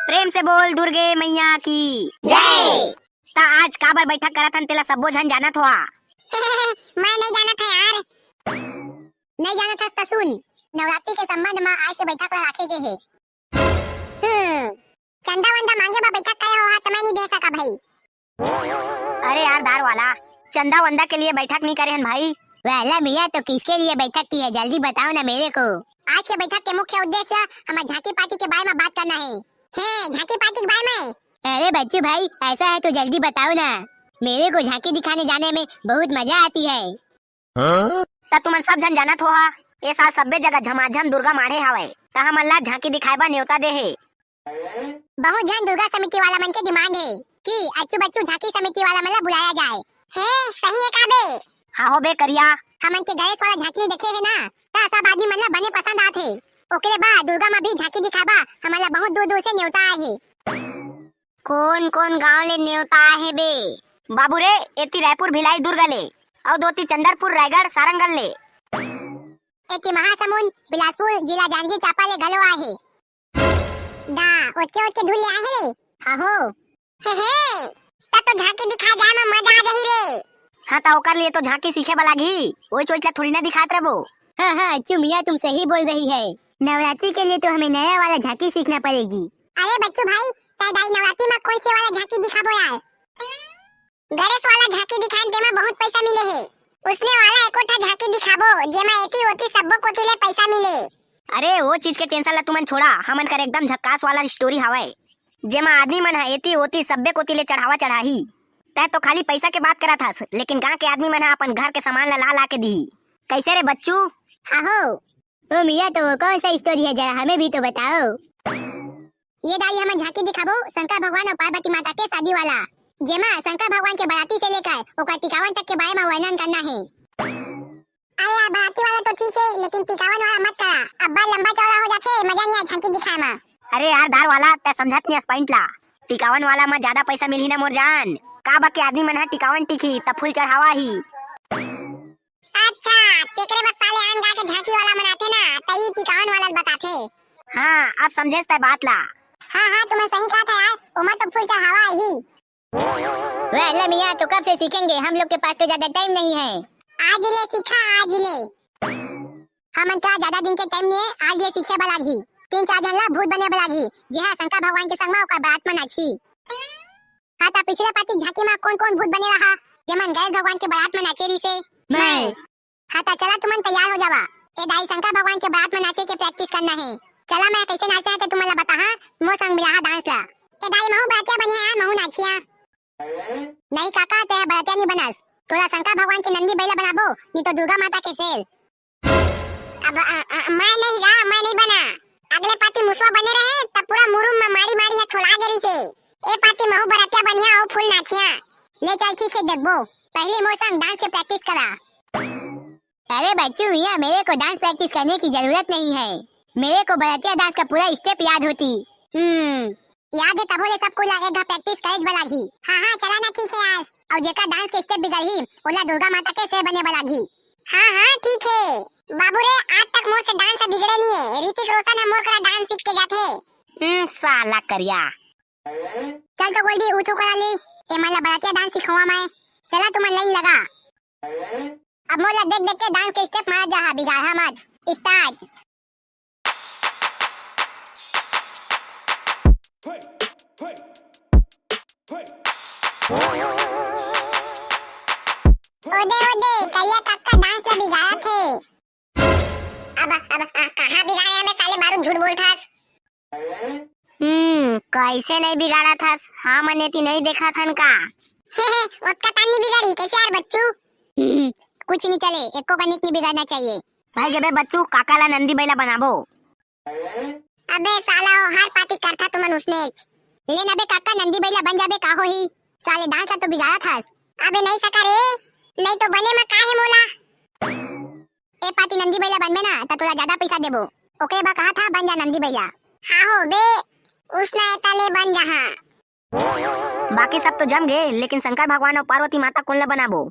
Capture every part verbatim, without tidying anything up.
प्रेम से बोल दुर्गे मैया की जय। त आज काबर बैठक करत हन, तेला सब्बो झन जानत होहा। मैं नहीं जानत है यार। नहीं जानत हस त सुन, नवरात्रि के संबंध म आज के बैठक ला राखे गे हे। हम्म, चंदा वंदा मांगे बर बैठक करे होहा त मैं नहीं दे सका भाई। अरे यार दार वाला, चंदा वंदा के लिए बैठक नहीं करे हन भाई। वाला मियाँ, तो किसके लिए बैठक की है, जल्दी बताओ ना मेरे को। आज के बैठक के मुख्य उद्देश्य हमर झांकी पार्टी के बारे में बात करना है। हैं, झांकी पार्टी के बारे में? अरे बच्चू भाई, ऐसा है तो जल्दी बताओ ना, मेरे को झांकी दिखाने जाने में बहुत मजा आती है। हाँ? त तुमन सब झन जानत होहा, ए साल सब्बे जगह झमाझम दुर्गा माढ़े हावय, त हमन ला झांकी दिखाए बर नेवता दे हे। बहुत झन दुर्गा समिति वाला मन के डिमांड हे कि अच्छू बच्चू झांकी समिति वाला मन ला बुलाया जाए। हे, सही हे का बे? हाँ हो बे करिया। हमन के गणेश वाला झांकी ल देखे हे ना, त सब आदमी मन ला बने पसंद आत हे। ओकरे बाद दुर्गा म भी झांकी दिखाबा, हमन ला बहुत दूर दूर से नेवता आए हे। कोन कोन गांव ले नेवता आए हे बे? बाबू रे, एती रायपुर भिलाई दुर्ग ले, अउ दोती चंदरपुर रायगढ़ सारंगढ़ ले। एती महासमुंद, बिलासपुर, जिला जांजगीर चांपा ले घलो आए हे। दा, ओतके ओतके दूर ले आए हे रे। हाँ हो। हे हे, तब तो झांकी दिखा जाए में मजा आ जाही रे। हाँ, त ओकर लिए तो झांकी सीखे बर लागही, ओई चोइच ला थोड़ी ना दिखात रहबो। हाँ हाँ अच्छू मियाँ, तुम सही बोल रही है, नवरात्रि के लिए तो हमें नया वाला झांकी सीखना पड़ेगी। अरे बच्चू भाई, तै दाई नवरात्रि में कोन से वाला झांकी दिखाबो यार? गणेश वाला झांकी दिखान, तेमा बहुत पैसा मिले हे। उसने वाला एको ठा झांकी दिखाबो, जेमा एती ओती सब्बो कोती ले पैसा मिले। अरे, वो चीज के टेंशन ला तुमन छोड़ा, हमन कर एकदम झक्कास वाला स्टोरी हवय, जेमा आदमी मन ह एती ओती सब्बे कोती ले चढ़ावा चढ़ाही। तै तो खाली पैसा के बात करत हस, लेकिन गांव के आदमी मन ह अपन घर के सामान ला ला ला के दिही। कैसे रे बच्चू? हाँ हो। ओ मियाँ, तो वो कौन सा स्टोरी है, जरा हमें भी तो बताओ। ये दाई हमन झांकी दिखाबो शंकर भगवान और पार्वती माता के शादी वाला, जेमा शंकर भगवान के बराती से लेकर ओकर टिकावन तक के बारे में वर्णन करना है। अरे यार, बराती वाला तो ठीक है, लेकिन टिकावन वाला मत करा, अब्बड़ लंबा चौड़ा हो जाथे, मजा नहीं आए झांकी दिखाए में। अरे यार दार वाला, तै समझत नहीं अस पॉइंट ला। टिकावन वाला में ज्यादा पैसा मिलही ना मोर जान, का बा के आदमी मन ह टिकावन टिकही त फूल चढ़ावा ही। अच्छा, तेकरे बर साले आन गा के झांकी वाला मन आथे ना, त ई टिकावन वाला ल बताथे। हाँ, अब समझेस तै बात ला। हाँ हाँ, तुमन सही कहा था यार, ओमा तो फूल चढ़ावा ही। वाह, अल्लाह मियाँ, तो कब से सीखेंगे? हम लोग के पास तो ज्यादा टाइम नहीं है। आज ले सीखा, आज ले। हमन का ज्यादा दिन के टाइम नहीं है, आज ले सीखे बर लागही। तीन चार झन ला भूत बने बर लागही, जेहा शंकर भगवान के संग मा ओकर बारात म नाचही। हाँ, त पिछले पाती झांकी मा कोन कोन भूत बने रहा, जेमन गणेश भगवान के बारात म नाचे रिसे? मैं। हाँ, त चला तुमन तैयार हो जावा। ए दाई शंकर भगवान के बारात म नाचे के प्रैक्टिस करना है। चला, मैं कैसे नाचना है त तुमन ला बताहा, मोर संग मिलाहा डांस ला। ए दाई महू बरतिया बनिहा यार, महू नाचिया। नहीं काका, ते ह बरतिया नहीं बनस, तोला शंकर भगवान के नंदी बैला बनाबो, नहीं तो दुर्गा माता के शेर। अब, अ, अ, मैं नहीं गा, मैं नहीं बना। अगले पाती मुसवा बने रहे, तब पूरा मुरुम में मारी मारी है छोला गे रिसे। ए पाती महू बरतिया बनिया, ओ फूल नाचिया। ले चल, ठीक है, देखबो। पहले मोर संग डांस के प्रैक्टिस करा। अरे बच्चू मियाँ, मेरे को डांस प्रैक्टिस करने की जरूरत नहीं है। मेरे को बरतिया डांस का पूरा स्टेप याद होती। हम्म, याद है तभो ले सब कुला एक घा प्रैक्टिस करे बर लागही। हाँ हाँ, चला ना, ठीक है यार। और जेकर डांस के स्टेप बिगड़ही, ओला दुर्गा माता के शेर बने बर लागही। हाँ हाँ, ठीक है। बाबू रे, आज तक मोर से डांस बिगड़े नहीं है। ऋतिक रोशन ह मोर करा डांस सीख के जाथे। हम्म, साला करिया। चल तो गोल्डी, उठ करा ले। ए मन ला बरतिया डांस सिखवा मैं। चला तुमन लाइन लगा। अब मोला देख देख के डांस के स्टेप मार जाहा, बिगाड़ा मत। स्टार्ट। ओदे ओदे, करिया कक्का डांस ला बिगाड़त हे। अब, अब, आ, कहाँ बिगाड़े हमें साले, बारूद झूठ बोलथस। हम्म, कैसे नहीं बिगाड़त हस? हाँ, मन एती नहीं देखत हन का? ओतका तान नहीं बिगाड़ी, कैसे यार बच्चू? हम्म, कुछ नहीं चले, एको कनिक नहीं बिगाड़ना चाहिए। भाई गे बे बच्चू, काका ला नंदी बैला बनाबो। अबे साला, ओ हर पाती करथा तुमन उसनेच। ले ना बे काका, नंदी बैला बन जाबे, का होही? साले डांस ला तो बिगाड़त हस। अबे नहीं सका रे, नहीं तो बने म का हे मोला? ए पाती नंदी बैला बनबे ना, त तोला ज्यादा पैसा देबो। ओकरे बा कहा था, बन जा नंदी बैला। हाँ हो बे, उसना एता ले बन जाहा। बाकी सब तो जम गे, लेकिन शंकर भगवान और पार्वती माता कोन ला बनाबो?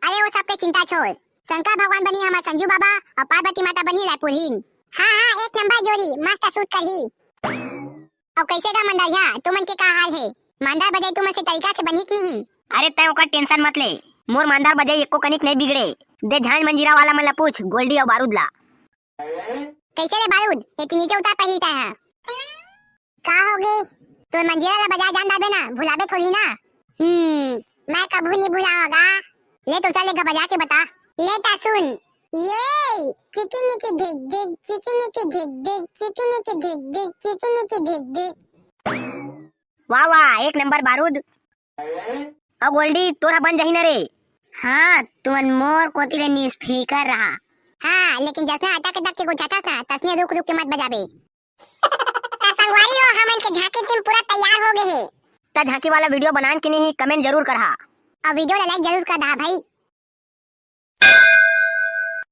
अरे वो सबके चिंता छोड़, शंकर भगवान बनी हमर संजू बाबा और पार्वती माता बनी रायपुरहीन। हाँ हाँ, एक नंबर जोड़ी, मस्त सूट करही। अउ कइसे गा मंदारिहा, तुमन के का हाल हे? मांदार बजई तुमन से तरीका से बनही कि नहीं? अरे तैं ओकर tension मत ले, मोर मांदार बजई एको कनिक नइ बिगड़े। दे झांझ मंजीरा वाला मन ला पूछ, गोल्डी अउ बारूद ला। कइसे रे बारूद, एती नीचे उतर पहिली तैं हा। का होगे? तोर मंजीरा ला बजाए जान दाबे ना, भुलाबे थोड़ी ना। हम्म, मैं कभू नहीं भुलाऊंगा। ले तो चल, एक बजा के बता। ले ता सुन। ये चिकी निकी ढिक ढिक, चिकी निकी ढिक ढिक, चिकी निकी ढिक ढिक, चिकी निकी ढिक ढिक। वाह वाह, एक नंबर बारूद। अउ गोल्डी, तोर ह बन जाही न रे। हाँ, तुमन मोर कोती ले निष्फिकर रहा। हाँ, लेकिन जसने आटा के दक के गोठाथस ना, तसने रुक रुक के मत बजाबे। त संगवारी हो, हमन के झांकी team पूरा तैयार हो गे हे। त झांकी वाला video बनान कि नहीं, comment जरूर करहा। अउ video ला like जरूर कर दहा भाई।